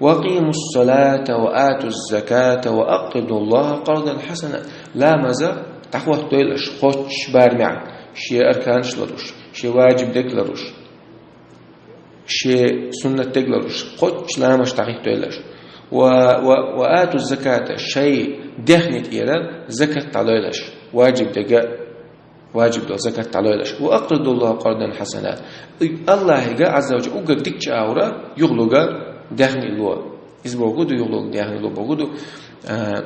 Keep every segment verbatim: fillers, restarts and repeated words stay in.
وأقيموا الصلاة وآتوا الزكاة وأقرضوا الله قرضا حسنا. Ламаза дӀахӀоттадойла аша, кхоачча барамехь, шен арканаш лоруш, шен ваджиб дерг лоруш, шен суннат дерг лоруш, кхоачча ламазаш дӀахӀиттадойла аша. Ва, ва, وآتوا الزكاة, шайн даьхни тӀера закат дӀалойла аша, ваджиб дерг, ваджиб долу закат дӀалойла аша. وأقرضوا الله قرضا حسنا. Аллахьига, Ӏазза ва джалла, уггар дикачу агӀора юхалург даьхни ло. Иза бохург ду, юхалург даьхни ло бохург ду, а,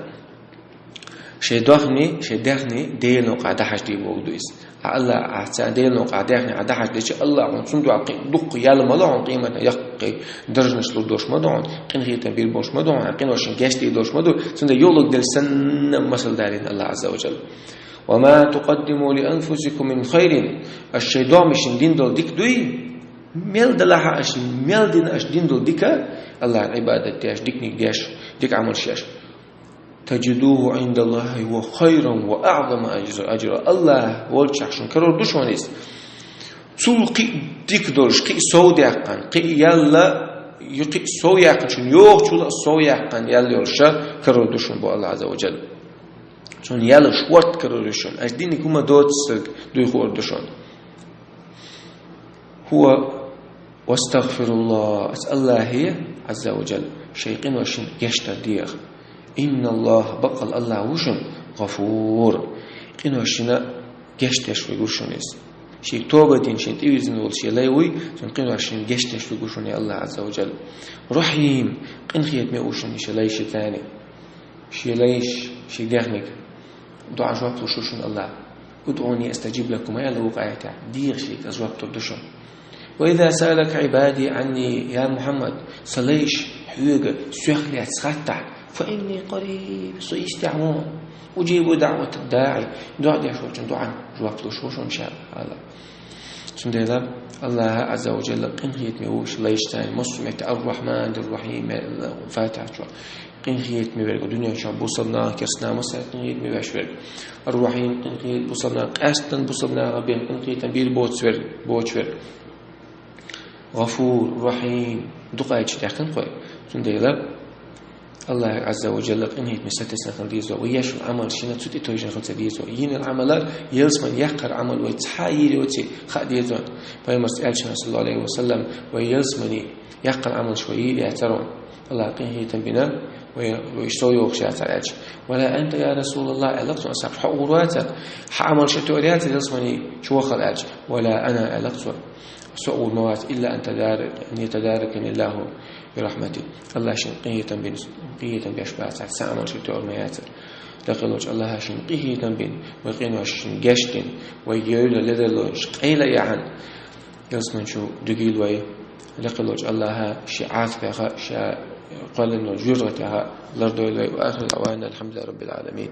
шайн даьхни, шайн даьхни Делан новкъахь дӀахьажде бохург ду иза. Хьан Аллахь, хьан цу Делан новкъахь даьхни хьан дӀахьаждича, Аллахь хьуна цунна дуьхьал кхин дуккха ял ма ло хьуна, къематдийнахь яккхий даржаш лур долуш ма ду хьуна, къинхетам бийр болуш ма ду хьуна, хьан къиношна гечдийр долуш ма ду, цундела юхалург делла санна масал далийна Аллахь, Ӏазза ва джалла. وما تقدموا لأنفسكم من خير. Аша шайн догӀмашна дина долу дика дуй, мел делахь а аша, мел дина аша дина долу дика, Аллахьан Ӏибадат деш, диканиг деш, дика Ӏамалш еш, تجدوه عند الله هو خيرا وأعظم أجر-، أجرا. Аллахь волчохь шуна карор ду шуна иза. Цул кхин а дика долуш, кхин а сов даьккхина, кхин а ял, ю кхин а сов яьккхина, шуна йогӀучул а сов яьккхина ял йолуш карор ду шуна боху Аллахь, Ӏазза ва джалла. Шуна ял шорта карор ю шуна. Аша диниг хӀума доцург дуй хуур ду шуна. هو واستغفروا الله. Аса Аллахье, Ӏазза ва джалла, шайн къиношна гечдар деха. إن الله, баккъал Аллахь ву шуна, غفور, къиношна гечдеш верг ву шуна иза. Шега тоба дина, шена тӀевирзина волу шен лай вуй, цуьнан къиношна гечдеш верг ву шуна Аллахь, Ӏазза ва джалла. رحيم, къинхетаме ву шуна шен лайшца. Шен лайш, шен даьхниг доӀа жоп луш ву шуна Аллахь. ادعوني أستجب لكم, ма аьлла вукху аятехь, деха шега, аса жоп лур ду шуна. وإذا سألك عبادي عني, я Мухьаммад, сан лайш хьоьга сох лаьцна хаттахь, فإني قريب, со йистехь ву, أجيب دعوة الداع, доӀа деш волчун доӀан жоп луш ву шуна ша, Аллахь. Цундела Аллахь, Ӏазза ва джалла, къинхетаме ву шен лайшца, массо а метте. الرحمن الرحيم, Фатихьа чохь. Къинхетаме верг, дуьнен чохь бусалба нахана, керстанашна массарна къинхетаме веш верг. الرحيم, къинхетам бусалба нахана, къаьсттина бусалба нахана бен къинхетам бийр боцу верг, боцу верг. غفور, رحيم, дукха аьлча даьккхина кхой. Цундела Аллахь, Ӏазза ва джалла, къинхетаме сатесна хила деза вай, еш йолу Ӏамал шена цу тӀе тевжина хила ца деза вай. Йина йолу Ӏамал, ялсамане яккхар Ӏамал вай цхьа а йийр йоций хаа деза вай. Пайхамарс аьлла, саллаллаху Ӏалайхи ва саллам, вай ялсамане яккхар Ӏамалш вай йийр яцара вайна. Аллахь къинхетам бина, вай, вай сов йохуш яцара аьлча. ولا أنت يا رسول الله, аьлла цо, асхьабаш, хьо гӀур вацара, хьан Ӏамалш тоьар яцара ялсамане чу ваххал аьлча. ولا أنا, аьлла цо, со а гӀур ма вац, إلا أن تدارك-، أن يتداركني الله برحمته. Аллахь шена къинхетам бина, къинхетам беш бацахь, сан Ӏамалш тоьар ма яцара. Дакъалоцу Аллахьа шена къинхетам бина, вай къиношна гечдина, вай евлла ледарлонаш къайла а яхьана, ялсамани чу дуьгийла вай. Дакъалоцу Аллахьа шен Ӏазапех а, ша кхоьллина йолу жоьжахатех а лардойла вай. وآخر دعوانا أن الحمد لله رب العالمين.